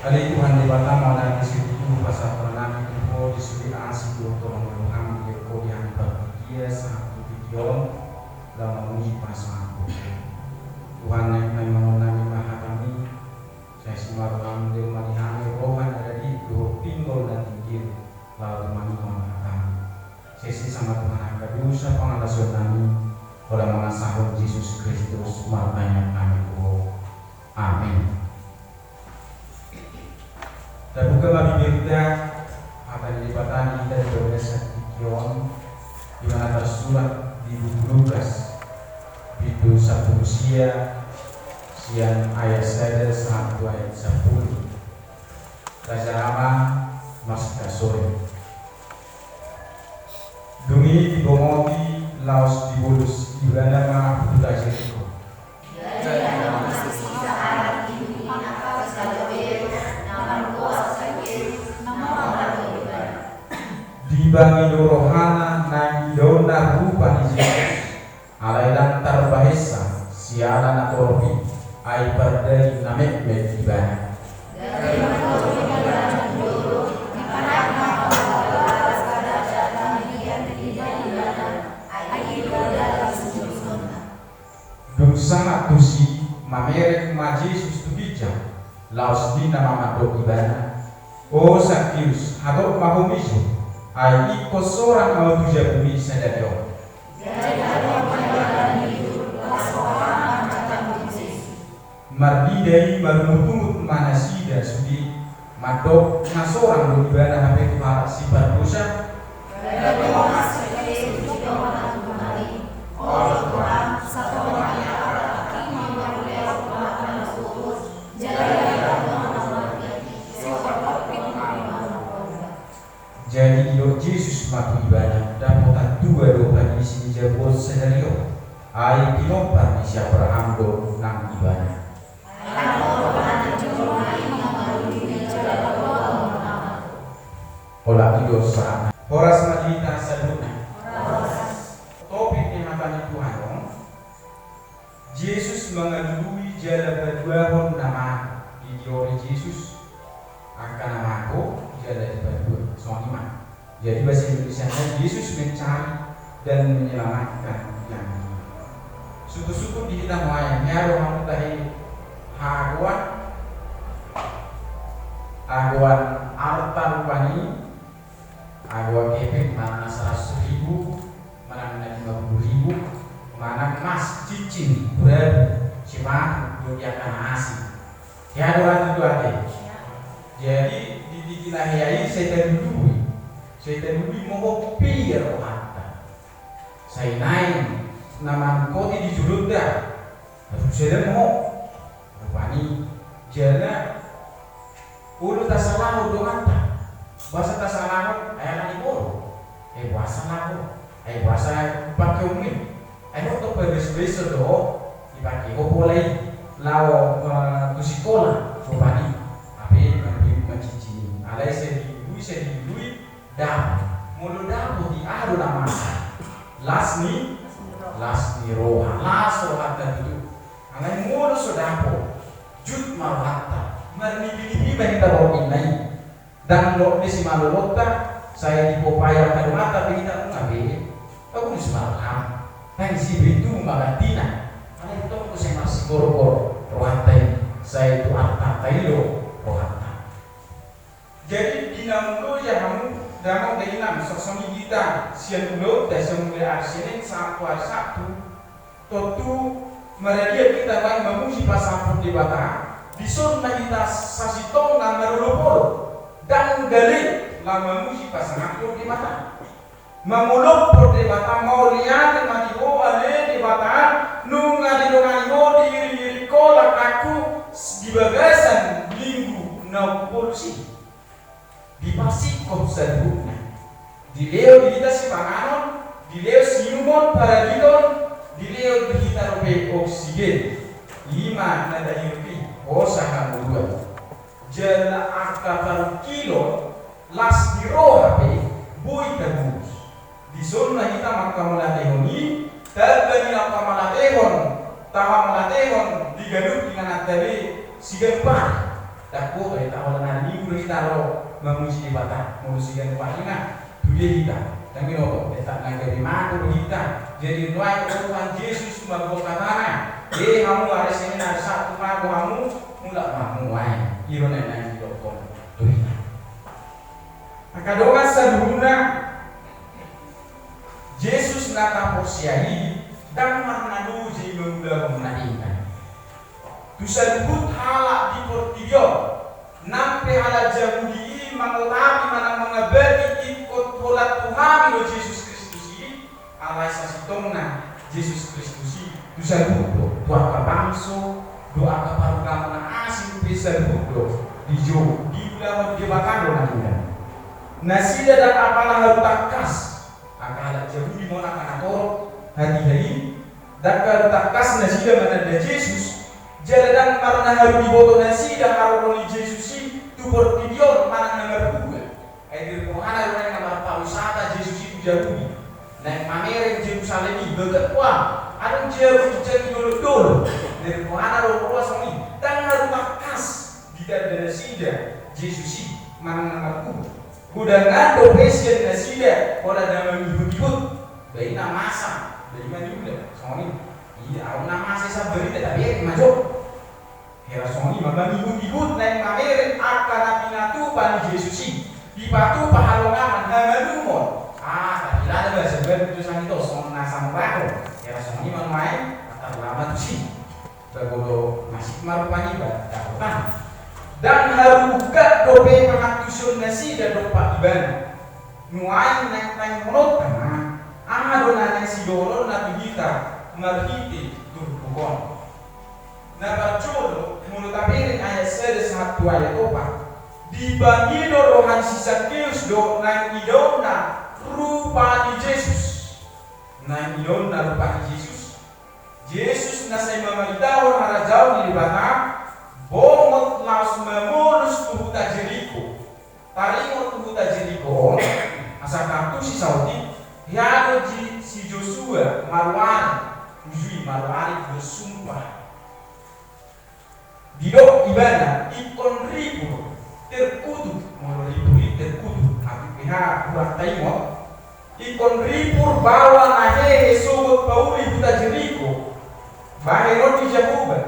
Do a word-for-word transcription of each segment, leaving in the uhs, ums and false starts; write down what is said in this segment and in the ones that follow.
Ale Tuhan Debata, mauliate sititi hupasahat hami tu Ho di sude asi dohot holong ni rohaM, di Ho di hami partingkian sahat tu tingki on, laho mamuji pasahat Ho. Tuhan, naeng paingoton nami ma hataMi, sai simarroham denggan ma di hami roha na dadi dohot pinggol na tinggil, laho tumangihon hataMi. Sai sesa ma Tuhan angka dosa pangalaosion nami, holan mangasahon Jesus Kristus martangiang hami tu Ho. Amin. Tabuka ma bibirta, hata ni Debata di hita di bagasan tingki on, di na tarsurat di buku Lukas, bindu sampulu sia, sian ayat sada sahat tu ayat sampulu. Raja Rama, marsikasori. Dung i dibongoti laos dibolus ibana ma huta Jeriko. Dipangido rohana naeng idaonna rupa ni Jesus. Alai ndang tarbahensa siala na torop i, ai pardaging na metmet ibana. Dung sahat tusi, mamereng ma Jesus tu ginjang, laos ninna ma mandok ibana: O Sakeus, hatop ma ho mijo, ai ingkon sorang ahu tu jabumi sadari on. Marnida i marungutungut ma nasida sude, mandok na sorang do ibana hape tu halak sipardosa. Jadi didok Jesus ma tu ibana: Dapotan tua do panisi ni jabu on sadari on. Ai pinompar ni si Abraham do nang ibana. Olat i do sahat. Horas ma di hita saluhutna. Topik ni hata ni Tuhan on. Jesus mangalului jala paduahon na mago. Didiori Jesus angka na mago jala dipadua. Songon i ma. Jadi bahasa Indonesianya, Yesus mencari dan menyelamatkan yang hilang. Sungkun-sungkun di hita nuaeng, hea do hamu tahe hagoan, hagoan arta rupani, hagoan kepeng manang na saratus ribu, manang na lima puluh ribu, manang emas, cincin, batu, sepatu, dohot angka na asing. Hea do ra tu ate. Jadi di tingki na hea i sai talului. Sai talului ma ho pia rohanta. Sai naeng na manungkoti di jolonta. Harus sada ma ho. Rupani jala olo tasalahon donganta. Boasa tasalahon? Ai ala ni boru. Ai boasa laho? Ai boasa pake on i? Ai ho tong pabeso-beso do dipake ho pola i laho, eh, tu sikola. Rupani hape mambiu ma cincin i. Alai sai dilului, sai dilului, dapot. Molo dapot i aha do na masa? Las ni, las ni roha. Las rohanta tutu. Alai molo so dapot, jut ma rohanta. Marnipi-nipi ma hita ro ninna i. Ndang loas be simalolonta, sai dipopai angka donganta pe hita nunga be. Pabunus ma roham. Nang si be tu ma gantina. Alai tong do sai marsigorgor rohanta i, sai tu artanta i do rohanta. Jadi di na molo ia hamu, damang dainang, songon i hita sian ulaonta sian mulai ari Senin sahat tu ari Sabtu, tontu maradian hita laho mamuji pasahathon Debata, dison ma hita sasintongna marolopolop, ndang gale laho mamuji pasahathon Debata. Mangolophon Debata, mauliate ma di Ho ale Debata, nunga didongani Ho, diiring-iring Ho langkangku di bagasan minggu na umbolus i. Dipasingot saluhutna. Dilehon di hita sipanganon, dilehon siinumon, paraditon, dilehon di hita dope oksigen. I ma na tahirupi, hosa hangoluan. Jala angka parungkilon, las ni roha pe, boi tabus. Dison ma hita manghamauliatehon i, tamba ni na hamauliatehon, tahamauliatehon di ganup ingananta be siganup ari. Dang boto hita, holan ari Minggu do hita ro mamuji Debata, molo siganup ari ma tu dia hita. Dang binoto, hita na gabe mago do hita. Jadi nuaeng ro Tuhan Jesus mago hatana, e hamu ari Senin, ari Sabtu mago hamu, mulak ma hamu nuaeng. I do na naeng didokhon tu hita. Angka dongan saluhutna, Jesus na taporsea i dang marnado jadi mangulahon na denggan. Tu saluhut halak di portibi on, nang pe halak Jahudi i mangotapi manang mangambati ingkon holan tu hami do Jesus Kristus i, alai sasintongna Jesus Kristus i tu saluhut do, tu angka bangso dohot angka parugamo na asing pe saluhut do dijou, diulahon Debata do na denggan. Nasida dang apala haru tangkas, angka halak Jahudi ma on angka na torop hatiha i, dang haru tangkas nasida mananda Jesus, jala dang marna haru diboto nasida haroro ni Jesus i tu portibi on manang na marhua. Ai didok rohana do naeng na marpausata Jesus i tu Jahudi, naeng mamereng Jerusalem i, bagas do adong Jahudi jadi dolok-dolok. Didok rohana do roha songon i, dang haru tangkas ditanda nasida Jesus i manang na marhua. Godang dope sian nasida holan na mangihut-ihut. Baen na masa, baen ma niula songon i. Ia, ahu na masa i, sabar i, tapi ma jo. Hera songon i ma mangihut-ihut naeng mamereng angka na pinatupa ni Jesus i. Dipatupa halongangan, hamalumon. Ah, tapi lada ba sebar tu sangito songon na samurako. Hera songon i ma nuaeng, atar lama tusi. Bagolo masih marupani ba dapotan. Dang haru ungkap dope pangantusion nasida dompak ibana. Nuaeng naeng taingothon ma, aha do na naeng sidohononna tu hita marhite turpuk on. Na parjolo, molo tabereng ayat sada sahat tu ayat opat, dipangido roha ni si Sakeus do naeng idaonna rupa ni Jesus. Naeng idaonna rupa ni Jesus. Jesus na sai mamaritahon harajaon ni Debata, bongot laos mamolus tu huta Jeriko. Taringot tu huta Jeriko on, asa taantusi saotik, hea do si Josua maruari, uju i maruari do sumpah. Didok ibana, ingkon ripur, terkutuk, molo ripur i terkutuk, atik pe hea hurang taingot. Ingkon ripur baoa na hehe sogot pauli huta Jeriko. Bahenon ni Jahowa,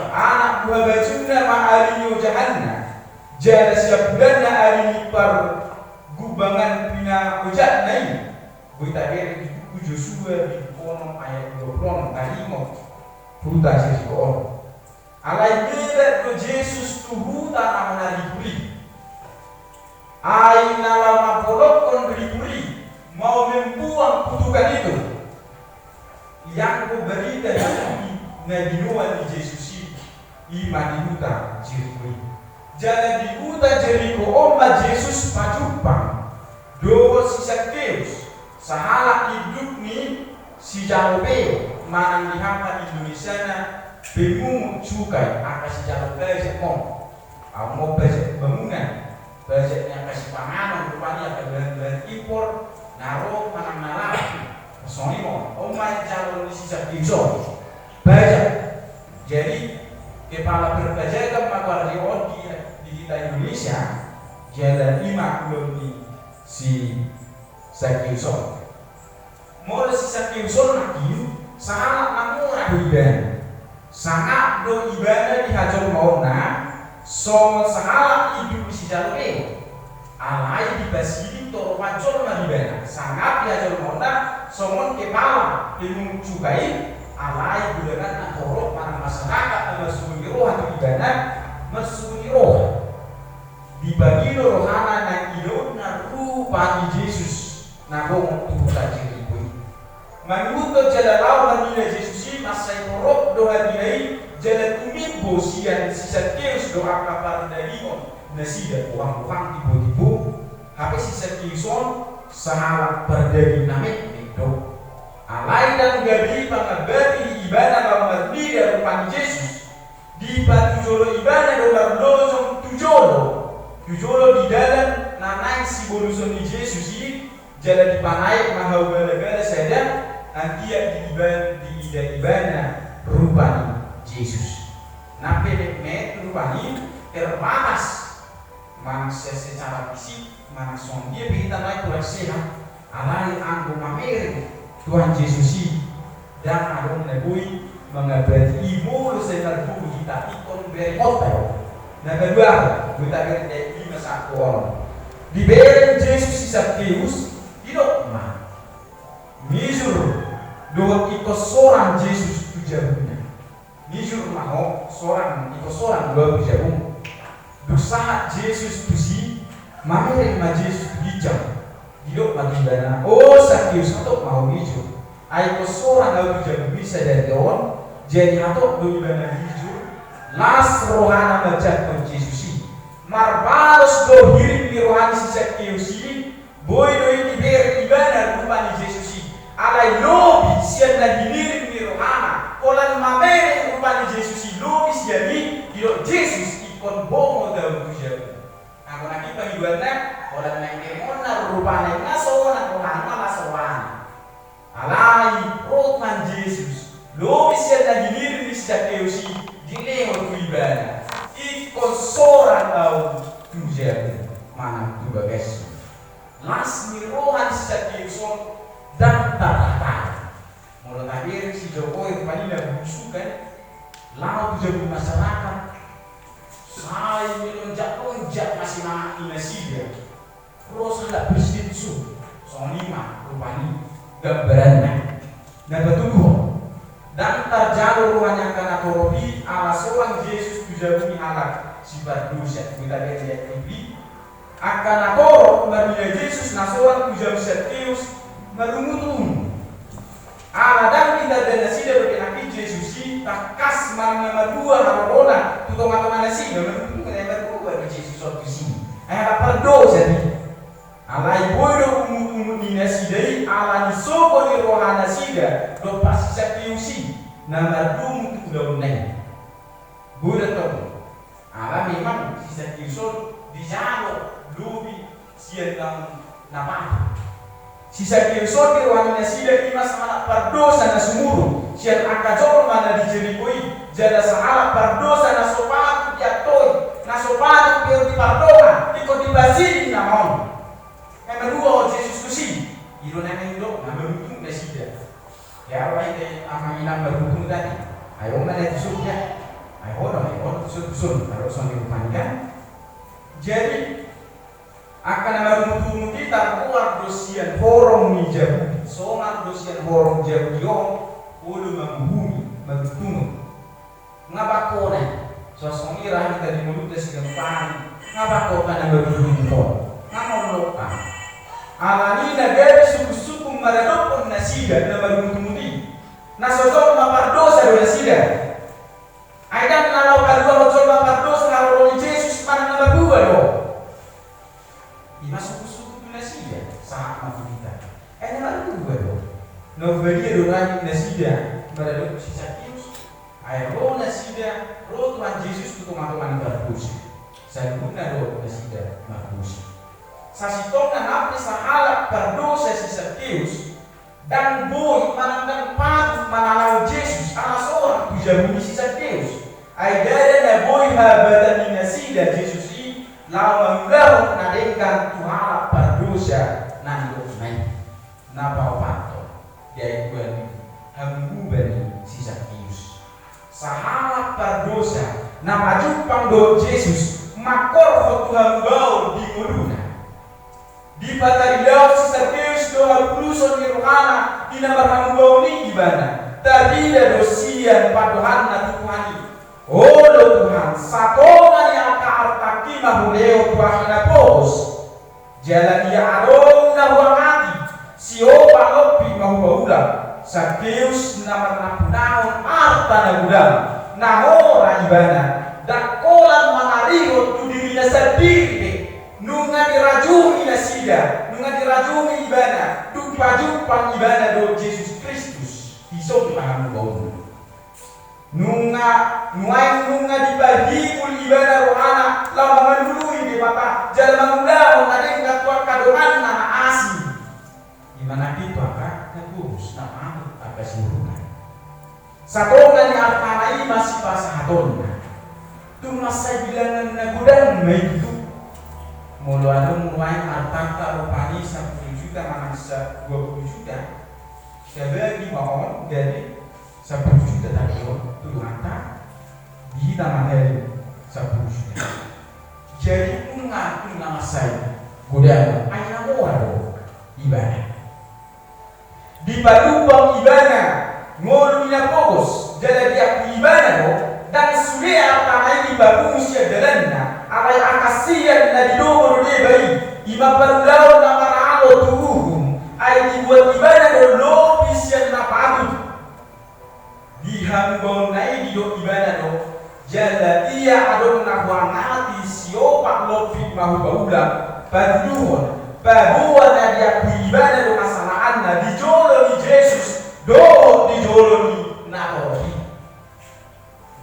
anak buha bajunna ma ari ni ojahanna, jala siambulanna ari ni pargumbangan pinaojatna i. Boi tabereng di buku Josua bindu onom ayat dua pulu onom, taringot huta Jeriko on. Alai mebat do Jesus tu huta na hona ripur i. Ai na laho mambolongkon ripur i, mau membuang kutukan itu. Ianggo barita na uli na binoan ni Jesus i, i ma di huta Jeriko i. Jala di huta Jeriko on ma Jesus pajumpang dohot si Sakeus, sahalak induk ni sijalo beo, manang di hata Indonesiana pemungut cukai, angka sijalo pajak on. Ahu ma pajak bangunan, pajak ni angka sipanganon, rupani angka bahan-bahan impor na ro manang na laho. Songon i ma on, on ma jalo ni si Sakeus on. Pajak. Jadi kepala perpajakan ma goarna on di, di hita Indonesia. Jala i ma ulaon ni si Sakeus on. Molo si Sakeus on nangkin, sahalak na mora do ibana. Sangap do ibana di hajolmaonna songon sahalak induk ni sijalo beo. Alai dipasiling toropan jolma do ibana. Sangap di hajolmaonna songon kepala pemungut cukai, alai godang na torop manang masyarakat na marsogoti roha tu ibana, marsogoti roha. Dipangido rohana naeng idaonna rupa ni Jesus na bongot tu huta Jeriko i. Mangihuthon jala laho marnida Jesus i, mansai torop do hatina i, jala tumimbo sian si Sakeus do angka pardagingon nasida, bohang-bohang, timbo-timbo. Hape si Sakeus on sahalak pardaging na metmet do. Alai ndang gabe i pangambati di ibana laho marnida rupa ni Jesus. Dipatujolo ibana do marlojong tu jolo, tu jolo di dalan na naeng siboluson ni Jesus i, jala dipanaek ma hau bala-bala sada, anggiat diida ibana rupa ni Jesus. Nang pe metmet rupani, terbatas, manang se-, secara fisik, manang songon dia pe hita nai kurang sehat, alai anggo mamereng Tuhan Jesus i, ndang adong na boi mangabati i molo sai marboru hita ingkon berengonta do. Na paduahon, boi tabereng di ayat lima sahat tu onom. Dibereng Jesus si Sakeus, didok ma, "Mijur dohot ingkon sorang Jesus tu jabuna." Mijur ma ho sorang, ingkon sorang do ahu tu jabum. Dung sahat Jesus tusi, mamereng ma Jesus tu ginjang. Didok ma tu ibana, "O Sakeus, hatop ma ho mijur. Ai ingkon sorang ahu tu jabum i sadari on." Jadi hatop do ibana mijur, las rohana manjangkon Jesus i. Marbalos do hirim ni roha ni si Sakeus i, boi do i dibereng ibana rupa ni Jesus i. Alai lobi sian na hinirim ni rohana, holan mamereng rupa ni Jesus i, lobi sian i, didok Jesus, "Ingkon bongot ahu tu jabum." Anggo nangkin pangidoanna, holan naeng berengonna rupana, ingkon sonang rohana, las rohana. Alai ro Tuhan Jesus, lobi sian na hinirim ni si Sakeus i, dilehon tu ibana, "Ingkon sorang ahu tu jabum, manang tu bagasmu." Las ni roha ni si Sakeus on ndang tarhatahon. Molo tabereng si Jokowi rupani na belusukan, laho tu jabun masyarakat, sai melonjak-lonjak ma semangat ni nasida. Ro sahalak presiden so, songon i ma rupani gambaranna. Na patuduhon, ndang tarjalo roha ni angka na torop i ala sorang Jesus tu jabu ni halak sipardosa. Boi tabereng di ayat pitu i. Angka na torop marnida Jesus na sorang tu jabu Sakeus marungut-ungut. Ala ndang ditanda nasida dope nangkin Jesus i tangkas manang na madua harorona tu tonga-tonga nasida, marungut-ungut, ai marungut do Jesus on tusi. Ai halak pardosa do i. Alai boi do ungut-ungut ni nasida i ala ni sogo ni roha nasida dompak si Sakeus i na mardungu tu ulaonna i. Boi do tong. Ala memang si Sakeus on dijalo lobi sian na, na patut. Si Sakeus on di roha ni nasida i ma sahalak pardosa na sumurung sian angka jolma na di Jeriko i, jala sahalak pardosa na so patut diantoi, na so patut be on dipardongan, ingkon dipasiding nama on. Ai marhua Jesus tusi, i do na naeng didok, na marungut-ungut nasida. Ia ro ai te amang inang marungut-ungut tadi. Ai on ma na tuson dia. Ai on, ai on tuson-tuson. Taruson di rupani kan. Jadi, angka na marungut-ungut i targoar do sian horong ni jabu. Sonang do sian horong jabu i on, olo manguhumi, marungut-ungut. Nga bangkona i, so songon i ra hita di ngolunta siganup ari, nga bangkona na marungut-ungut on, nga molo on. Alani na gabe sungkun-sungkun maradophon nasida na marungut-ungut i, na so jolma pardosa do nasida. Ai ndang na laho paluahon jolma pardosa haroro ni Jesus manang na marhua do. I ma sungkun-sungkun tu nasida, sahat ma tu hita. Ai na marhua do. Na umbadia do ragit nasida maradophon si Sakeus. Ai ro nasida, ro Tuhan Jesus tu tonga-tonga ni pardosa. Saluhutna do nasida mardosa. Sasintongna nang pe sahalak pardosa si Sakeus, ndang boi manang ndang patut manalahon Jesus ala sorang tu jabu ni si Sakeus. Ai ndada na boi habatan ni nasida Jesus i laho mangulahon na denggan tu halak pardosa na nidokna i. Na paopathon, di ayat dua i, hamuhuba ni si Sakeus. Sahalak pardosa na pajumpang dohot Jesus, mangkorhon tu hamubaon di ngoluna. Dipatarida si Sakeus do habuluson ni rohana di na marhamubaon i ibana. Tarida do sian pandohanna tu Tuhan i. Olo Tuhan, satonga ni angka artangki ma hulehon tu ahu na pogos. Jala ia adong na huangati, siopat lompit ma hupaula. Sakeus na marnampunahon arta na godang, na mora ibana, ndang holan mangarihon tu dirina sandiri pe. Nunga dirajumi nasida, nunga dirajumi ibana, dung pajumpang ibana dohot Jesus Kristus, dison ma hamubaonna. Nunga, nuaeng nunga dipahibul ibana rohana laho mangalului Debata, jala mangulahon na denggan tu angka donganna na asing. I ma nangkin tu angka na kurus, na patut angka siurupan. Satonga ni artana i ma sipasahatonna. Tung mansai bilangan na godang ma i tutu. Molo adong nuaeng artanta rupani sampulu juta manang sa dua pulu juta, tabagi ma on gabe sampulu juta tadi on tu Tuhanta, di hita ma tadi sampulu juta. Jadi nunga, nunga mansai godang, ai na mora do ibana. Dipalumbang ibana ngolu ni na pogos, jala diakui ibana do, ndang sude artana i dipapungu sian dalanna, alai angka sian na didomo do deba i, i ma parulaon na maralo tu uhum, ai dibuat ibana do lobi sian na patut. Di hamubaonna i didok ibana do, jala ia adong na huangati siopat lompit ma hupaulak, paduduhon, paboa na diakui ibana do hasalaanna di jolo ni Jesus dohot di jolo ni natorop i.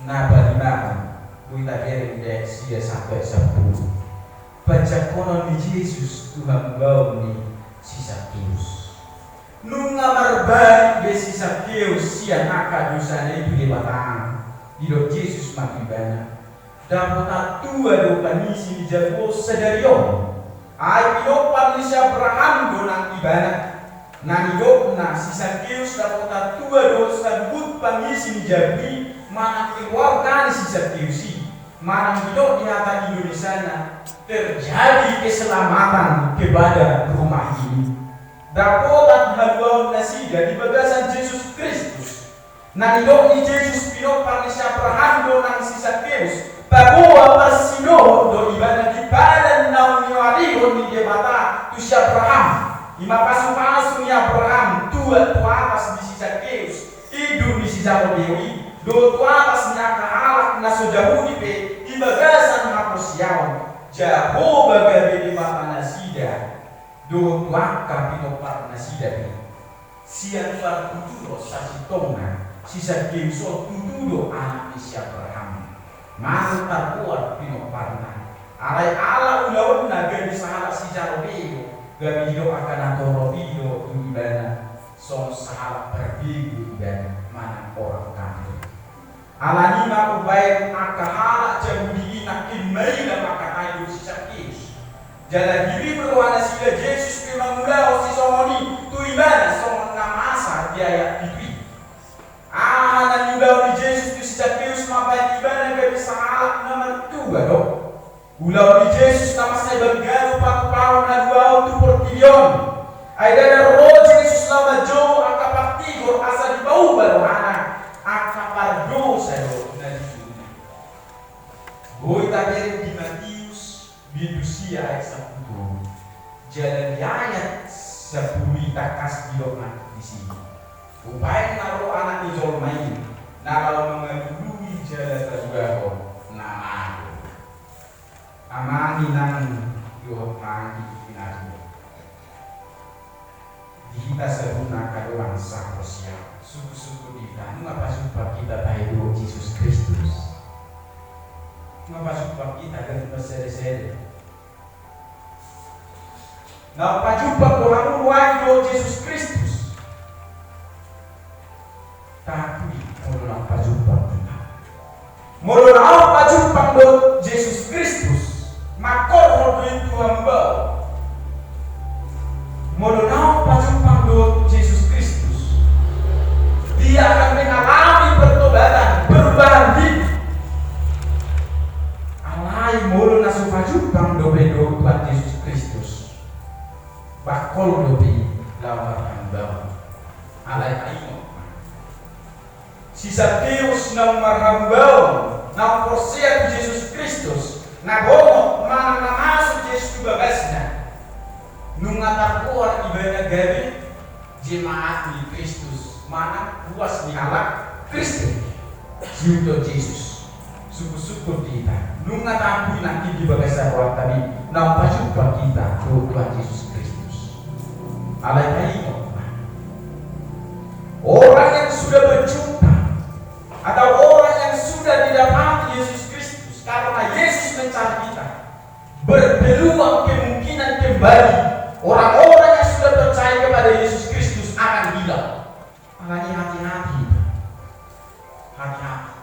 Na palimahon, boi tabereng di ayat sia sampe sampulu. Panjangkonon ni Jesus tu hamubaon ni si Sakeus. Nunga marbalik be si Sakeus sian angka dosana i tu Debata. Didok Jesus ma tu ibana, dapotan tua do pangisi ni jabu on sadari on. Ai pinompar ni si Abraham do nang ibana. Na nidokna, si Sakeus dapotan tua do saluhut pangisi ni jabu i manang keluarga ni si Sakeus i. Manang didok di hata Indonesiana, terjadi keselamatan kepada rumah ini. Dapotan haluaon nasida di bagasan Jesus Kristus. Na nidok ni Jesus, pinompar ni si Abraham do nang si Sakeus, paboa parsidohot do ibana di padan naung nioarihon ni Debata tu si Abraham. I ma pasupasu ni Abraham tu, tu atas ni si Sakeus, induk ni si Zalodeo i, dohot tu atas ni angka halak na so Jahudi pe di bagasan haporseaon Jahowa gabe Debata nasida, dohot tu angka pinompar nasida pe. Sian partuturon sasintongna, si Sakeus on tutu do anak ni si Abraham. Manang targoar pinomparna. Alai ala ulaonna gabe sahalak si Zalodeo, gabe didok angka natorop i do tu ibana songon sahalak parbegu ibana manang orang kafir. Alani i ma umbahen angka halak Jahudi i nangkin maila mangkatai do si Sakeus. Jala hirim roha nasida Jesus pe mangulahon sisongon i tu ibana songon na masa di ayat pitu i. Aha na niulahon ni Jesus tu si Sakeus mambahen ibana gabe sahalak na martua do? Ulaon ni Jesus na mansai bangga do patupahon haluaon tu portibi on. Ai ndada ro Jesus laho manjou angka partigor asa dipauba rohana, angka pardosa do na dijou. Boi tabereng di Matius bindu sia ayat sampulu tolu. Jala di ayat sampulu i tangkas didok nangkin disi. Umbahen na ro Anak ni jolma i, na laho mangalului jala paluahon na malo. Amang, Inang, dohot hamu pinaringot. Di hita saluhutna angka dongan sahaporseaon, sungkun-sungkun di hita, nunga pajumpang hita tahe dohot Jesus Kristus. Nunga pajumpang hita gabe marsede-sede. Naung pajumpang do hamu nuaeng dohot Jesus Kristus. Tapi molo naung pajumpang do, molo naung pajumpang dohot Jesus Kristus, mangkorhon do i tu hamubaon. Molo naung pajumpang dohot Jesus Kristus, dia akan mengalami pertobatan, perubahan hidup. Alai molo na so pajumpang dope dohot Tuhan Jesus Kristus, bangkol dope i laho marhamubaon. Alai paingot ma, si Sakeus naung marhamubaon, naung porsea tu Jesus Kristus, na bongot manang na masuk Jesus tu bagasna, nunga targoar ibana gabe jemaat ni Kristus manang ruas ni halak Kristen. Sihutehon Jesus, sungkun-sungkun di hita, nunga taakui nangkin di bagasan rohanta i naung pajumpang hita dohot Tuhan Jesus Kristus. Alai paingot ma, orang yang sudah berjumpa atau orang yang sudah didapati Yesus Kristus, karena Yesus mencari kita, berpeluang kemungkinan kembali orang-orang yang sudah percaya kepada Yesus Kristus akan hilang. Makanya hati-hati. Hati-hati.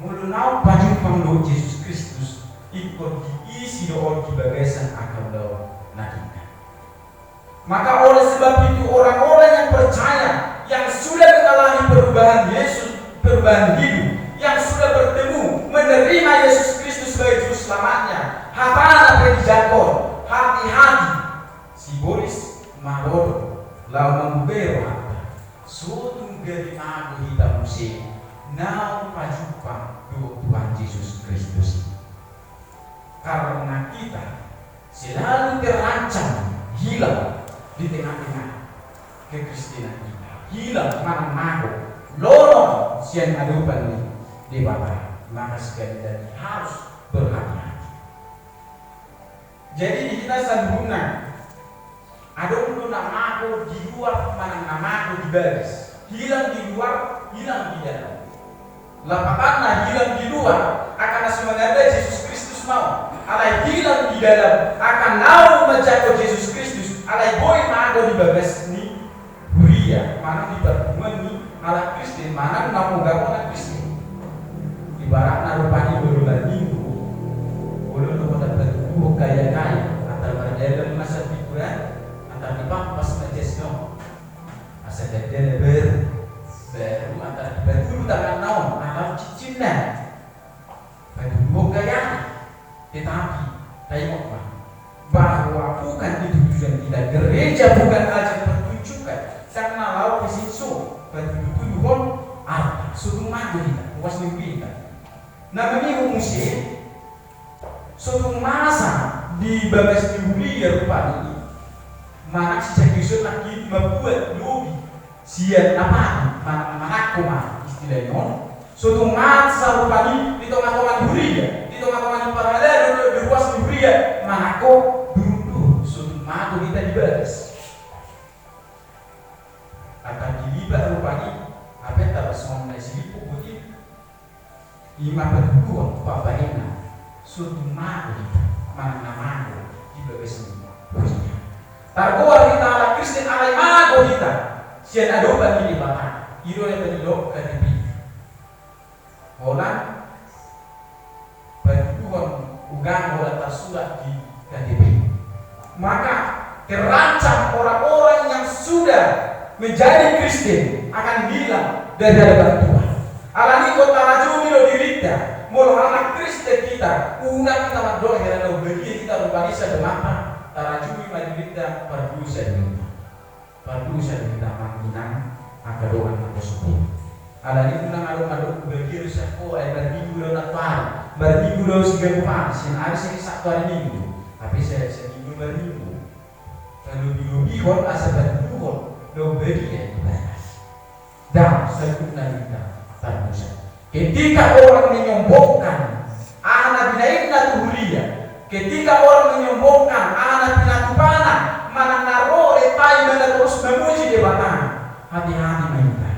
Molo naung pajumpang dohot Jesus Kristus, ingkon diisi do on di bagasan angka ulaon na denggan. Maka oleh sebab itu, orang-orang yang percaya, yang sudah mengalami perubahan Yesus, perubahan hidup, yang sudah bertemu, menerima Yesus Kristus sebagai juru selamatnya, hatana pe dijangkon, hati-hati, sibolis magodang, laho mambuhai rohanta. So tung gabe mago hita muse naung pajumpang dohot Tuhan Jesus Kristus i. Karena kita selalu terancam hilang di tengah-tengah kekristenan kita. Hilang manang mago, lolos sian adopan ni Debata. Maka sekali lagi harus berhati-hati. Jadi di hita saluhutna, adong do na mago di luar manang na mago di bagas. Hilang di luar, hilang di dalam. Lapatanna, hilang di luar, angka na so mananda Jesus Kristus ma on. Alai hilang di dalam, angka naung manjangkon Jesus Kristus, alai boi mago di bagas ni huria, manang di parpunguan ni halak Kristen, manang na poda halak Kristen. Ibaratna rupani molo marminggu, molo na poda parpunguan kaya-kaya, antar mardalan ma sian pintu an, antar dipampas ma jas na on. Asa dendena baru, baru antar dipatudu tanganna on, antar cincinna. Patuduhon gaya. Tetapi, taingot ma bahwa bukan itu tujuan kita. Gereja bukan ajang pertunjukan. Ndang na laho fashion show, patuduhon arta, so tung mago hita, puas ni hita. Na mangihut muse, so tung masa di bagas ni huria rupani, manang si Sakius on nangkin mambuat lobi sian na padan, manang manangko ma istilahna on. So tung masa rupani di tonga-tonga ni huria, di tonga-tonga ni parhalado, di ruas ni huria, manangko durung-durung so tung mago hita di bagas. Antar dilibak rupani, hape tara songon na silipuk boti. Ima patuduhon pambahenan, so tung mago hita, manang na mago di bagas ni huria. Targoar hita halak Kristen alai mago hita sian adopan ni Debata. I do na nidok K T P. Holan patuduhon, ugam holan tarsurat di K T P. Maka terancam orang-orang yang sudah menjadi Kristen akan hilang dari hadapan Tuhan. Alani i ingkon tarajumi do dirinta, molo halak Kristen hita, unang hita mandok hira na umbadia hita rupani sian Debata, tarajumi ma dirinta, pardosa do hita. Pardosa do hita manginang angka dongan na poso. Alani i unang adong mandok umbadia do sian ho, ai marminggu do nantoari, marminggu do siganup ari, sian ari Senin sahat tu ari Minggu, hape sian, sian Minggu marminggu. Tarlobi-lobihon asa patuduhon na umbadia ibana. Ndang saluhutna hita pardosa. Ketika orang menyombongkan aha na binahenna tu huria, ketika orang menyombongkan aha na pinatupana, manang na ro, e, paima na torus mamuji Debata, hati-hati ma hita.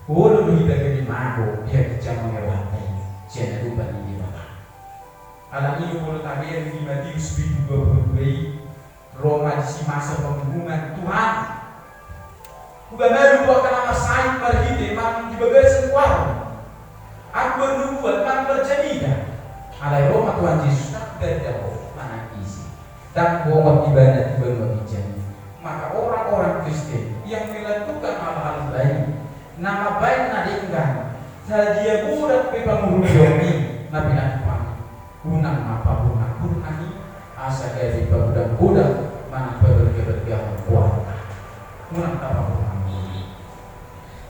Olo do hita gabe mago di haginjang ni rohanta i sian adopan ni Debata. Alani i do molo tabereng di Matius pitu dua pulu dua i, ro ma disi masa pangunjunan, Tuhan, hubahen ma hamu angka na marsahit marhite manang di bagasan goarmu. Ahu bernubuat manang berjamita. Alai ro ma Tuhan Jesus, ndang hutanda ho manang ise. Ndang huongot ibana tu banua ginjang i. Maka orang-orang Kristen yang melakukan hal-hal baik, na mambahen na denggan, sadia godang pe pangurupion ni na pinatupa, unang ma papurnang-purnang i asa gabe pagodang-godang manang pabergah-bergahon goarna. Unang tapapurnang i.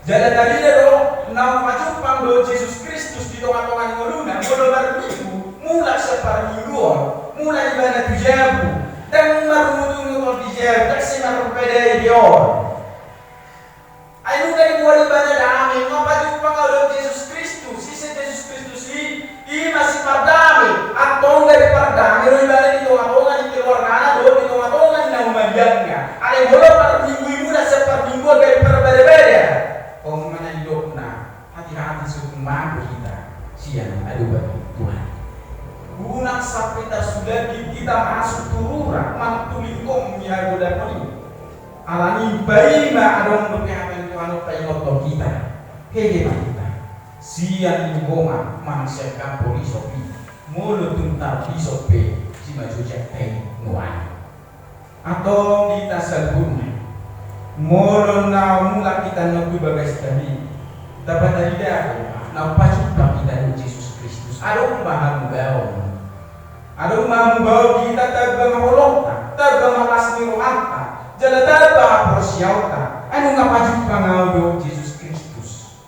Jala tarida do naung pajumpang dohot Jesus Kristus di tonga-tonga ni ngoluna, molo marminggu, mulak sian parmingguon, mulak ibana tu jabu, ndang marungut-ungut on di jabu, ndang sai marpadai be on. Ai nunga diboan ibana dame, nunga pajumpang au dohot Jesus Kristus, ise Jesus Kristus i, ima sipardame, antong gabe pardame do ibana di tonga-tonga ni keluargana dohot di tonga-tonga ni na humaliangna. Alai molo parminggu i mulak sian parmingguon gabe parbada-bada. On ma na nidokna, hati-hati so tung mago hita sian adopan ni Tuhan. Unang sampe tarsulanjut hita masuk tu rura manang tu lingkong ni hagodangkon i. Alani i paima adong dope hata ni Tuhan on paingothon hita. Hehe ma hita. Sian linggoman manang sian gambo lisop i, molo tung tardisop pe simanjujung i nuaeng. Antong di hita saluhutna, molo na mulak hita annon tu bagasta i, tapatarida do na pajumpang hita dohot Jesus Kristus. Adong ma hamubaon, adong ma hamubaon di hita, tamba ma holongta, tamba ma las ni rohanta, jala tamba haporseaonta, ai nunga pajumpang ahu dohot Jesus Kristus.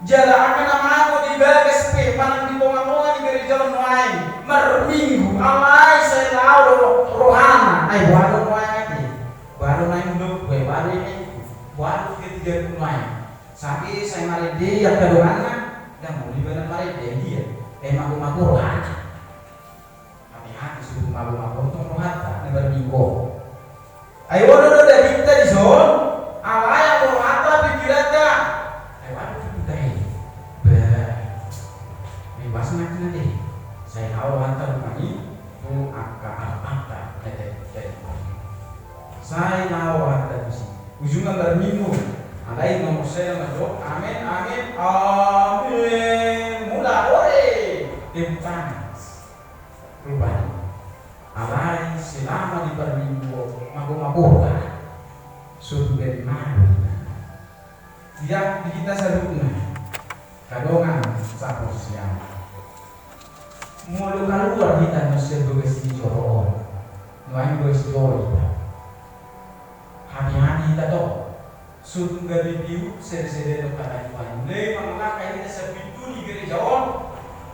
Jala angka na mago di bagas pe manang di tongatonga ni gareja on nuaeng marminggu, alai sai laho do rohana, ai boha do nuaeng ate, boha do nuaeng dok, boha do emengku, boha do tigatigaku nuaeng. Sampe sai marende i angka donganna, ndang molo ibana marende, dia, ai magomago rohana. Hati-hati, suruh mago-mago tong rohanta na marminggu. Ai olo do dagingta dison, alai anggo rohanta, pikiranta, ai olo do tutu tahe. Bah, bebas na kina deh. Sai laho rohanta rupani tu angka artanta na dari, dari. Sai laho rohanta tusi. Ujungna marminggu. Alai nomor saya mandok, amen, amen, amen. Mula ore. Tepuk tangan. Rupani. Alai selama di parminggu on, mago-mago roha. So tung gabe mago. Ia di hita saluhutna, angka dongan sahaporseaon. Molo kaluar hita annon sian bagas ni joro on, nuaeng bagas joro hita. Hati-hati hita tong. So tung gabe piu sada-sada do hata ni Tuhan. Mulai mangalangka hita sian pintu ni gareja on,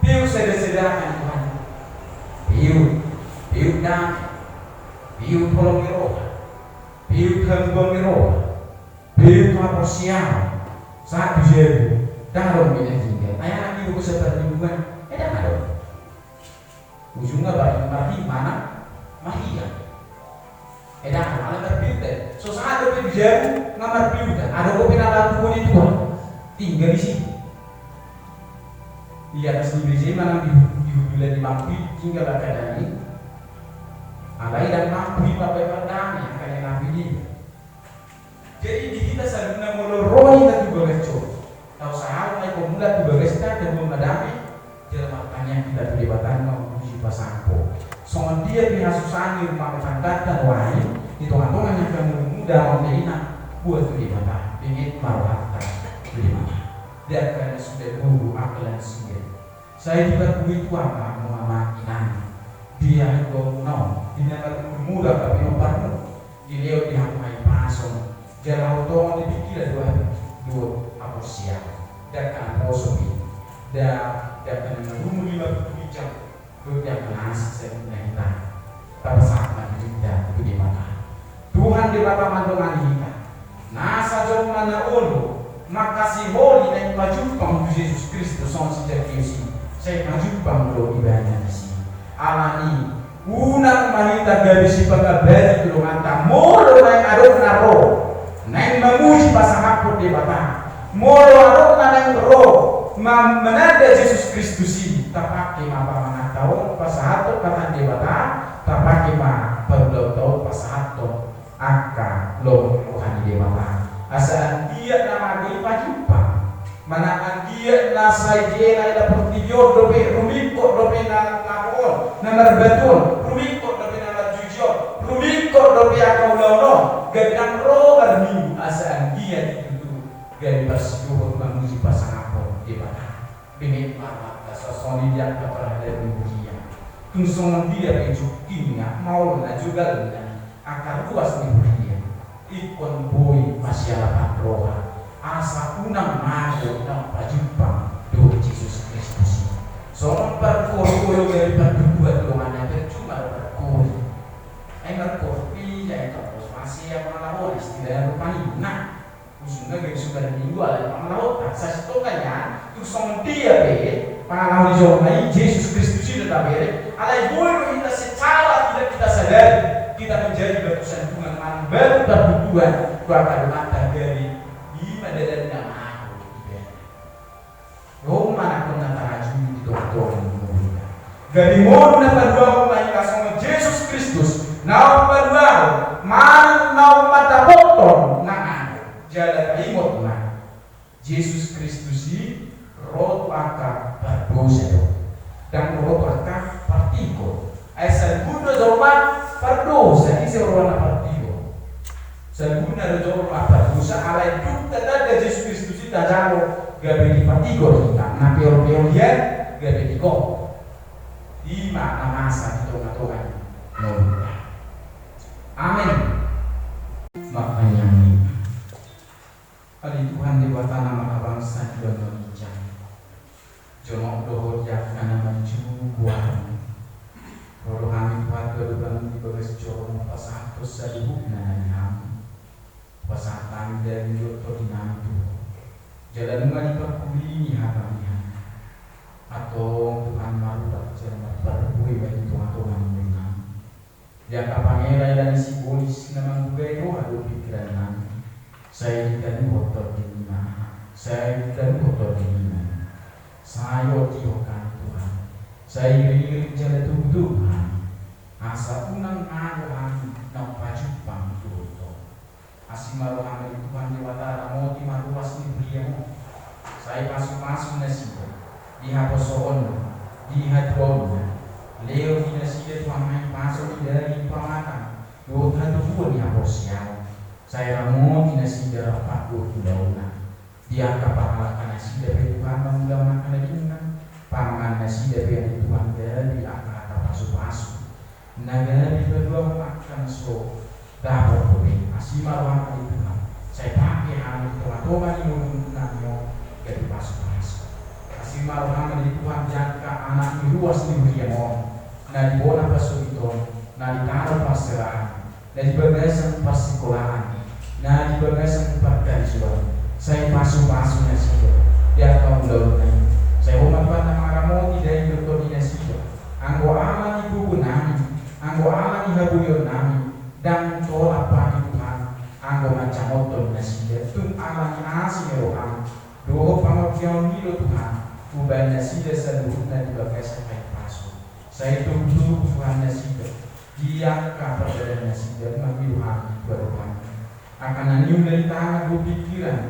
piu sada-sada hata ni Tuhan. Piu, piu dame, piu holong ni roha, piu hamubaon ni roha, piu haporseaon. Sahat tu jabu, ndang adong be na tinggal. Ai ala piu do sian parmingguan, ai ndang adong. Ujungna baru marhi manang marhiang. Eda ala marpiu da. So sahat dope di jabu nga marpiu da. Adong dope na laho tu bone tua. Tinggal disi. Di atas ni B C manang di, di hudulan ni mampi tinggal angka dame. Alai ndang mampu i mambahen pardame angka na pinillit. Jadi di hita saluhutna molo ro hita tu bagas on, tausaha ma iko mulak tu bagasta, taboan ma dame, jala martangiang hita tu Debata na mampuji pasahathon. Songon dia pe hasusaan ni rumah tangganta nuaeng, di tongatonga ni angka na muda on dainang, boan tu Debata, benget ma rohanta tu Debata. Di angka na suda boru, angka na suda. Sai dipargogoi Tuhan ma hamu amang inang. Dia haduan muna on, di na marmurmura angka pinomparmu. Dilehon di hamu hahipason, jala haholongan ni pikiran dohot, dohot haporseaon. Ndang poso be. Ndang, ndang na marumur lima pulu ginjang. Dohot ndang na asing saluhutna hita. Tapasahat ma dirinta tu Debata. Tuhan Debata mandongani hita. Nasa jolma na olo, mangkasiholi naeng pajumpang tu Jesus Kristus songon si Zakeus i, sai pajumpang do ibana disi. Alani, unang ma hita gabe sipangabali tu donganta, molo naeng adong na ro naeng mamuji pasahathon Debata. Molo adong na naeng ro ma-, mananda Jesus Kristus i, tapake ma pamanganta on pasahathon hata ni Debata, tapake ma parulaonta on pasahathon angka lomo ni roha ni Debata. Asa anggiat na mago i pajumpang. Manang anggiat na sai diela-ela portibi on dope, rumingkot dope na mago on, na marbatu on, rumingkot dope na marjuji on, rumingkot dope angka ulaon on, gabe ndang ro marminggu, asa anggiat i tutu gabe parsidohot mamuji pasahathon Debata. Benget ma rohanta songon i di angka paradaton ni huria. Tung songon dia pe jungkirna, maolna, jogalna, angka ruas ni huria, ingkon boi masialapan roha, asa unang mago naung pajumpang dohot Jesus Kristus i. Songon parkoru-koru gabe pardukuhan donganna, percuma do parkoru. Ai markoru pe, ai tongkos masialapan roha, istilahna rupani. Nah, Ujungna gabe suka dan minggu ala ni pangalaho. Sasintongna nian, tung songon dia pe pangalaho ni jolma i, Jesus Kristus i do tabereng. Alai boi do hita secara tidak kita sadari, kita menjadi batu sandungan manang batu pardukuhan tu angka donganta, gabe i ma dalanna mago ibana. Ro ma na hona tarajui di tongatonga ni ngolunta. Gabe ngolu na paduahon ma hita songon Jesus Kristus, naung paduahon manang naung mandapothon na adong. Jala taingot ma, Jesus Kristus i ro tu Ndang dohot angka partigo. Ai saluhutna jolma pardosa, ise rohana partigo? Saluhutna do jolma pardosa, alai dung tatanda Jesus Kristus i tajalo gabe dipartigor hita, na peol-peol i gabe tigor. I ma na masa di tonga-tonga ni ngolunta. Amen. Makanya ni Ale Tuhan Debata na marhabangsa di banua ginjang, jonok do Ho di angka na manjou goarMu. Ro do hami Tuhan tu adopanMu di bagas joro, pasahathon saluhutna na di hami. Pasahat hami daging dohot tondinami tu Ho. Jala nunga diparpudi ni hami, antong Tuhan, marurat jala marparbue ma di tonga-tonga ni ngolunami. Di angka pangela-ela ni sibolis na manggugai roha dohot pingkirannami, sai ditaluhon tondinami, sai ditaluhon tondinami. Sai otihon hami Tuhan, sai iring-iring jala togu-togu hami, asa unang mago hami naung pajumpang tu Ho. Asi ma rohaM ale Tuhan Debata, ramoti ma ruas ni huriaM on. Sai pasu-pasu nasida di haposoonna, di hatuaonna. Lehon di nasida Tuhan ma hipaso ni daging tu amanta dohot hatubuan ni haporseaon. Sai ramoti nasida rap dohot ulaonna. Di angka pangalangka nasida pe Tuhan mangula angka na denggan, pamangan nasida pe ale Tuhan gabe angka hata pasu-pasu na gabe paduahon angka na so dapot dope. Asi ma rohaM ale Tuhan, sai pake hami di tonga-tonga ni ngolunami on gabe pasu-pasu. Asi ma rohaM ale Tuhan di angka anak ni ruas ni huriaM on, na di bona pansogiton, na di tano parserahan, na di bagasan parsikolaan, na di bagasan parkarejoan, sai pasu-pasu nasida di angka ulaonna i. Sai Ho ma Tuhan na mangaramoti daging dohot tondi nasida. Anggo ala ni gogonnami, anggo ala ni haboionnami, ndang tolap hami Tuhan anggo manjamothon nasida, tung ala ni asi ni rohaM dohot pangortiaonMi do Tuhan, umbahen nasida saluhutna di bagasan hahipason. Sai togu-togu Tuhan nasida di angka pardalanan nasida, mangido hami tu adopanMi. Angka na niula di tangan dohot pingkiran,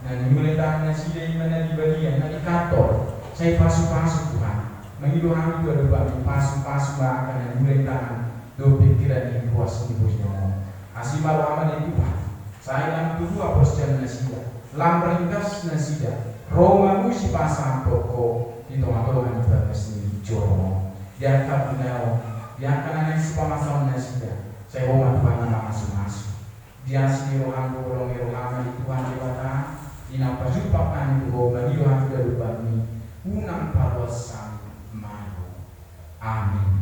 na niula di tangan nasida i ma na di balian, na di kantor, sai pasu-pasu Tuhan. Mangido hami tu adopanMi, pasu-pasu ma angka na niula di tangan dohot pingkiran ni ruas ni huriaM on. Asi ma rohaM ale Tuhan, sai lam tubu haporseaon nasida, lam ringgas nasida ro mamuji pasahathon Ho di tonga-tonga ni bagas ni joroM on. Di angka binaon, di angka na naeng sipamasaon nasida, sai Ho ma Tuhan na mamasu-masu. Di asi ni rohaM dohot holong ni rohaM ale Tuhan Debata, di na pajumpang hami tu Ho, mangido hami tu adopanMi, unang paloas hami mago. Amen.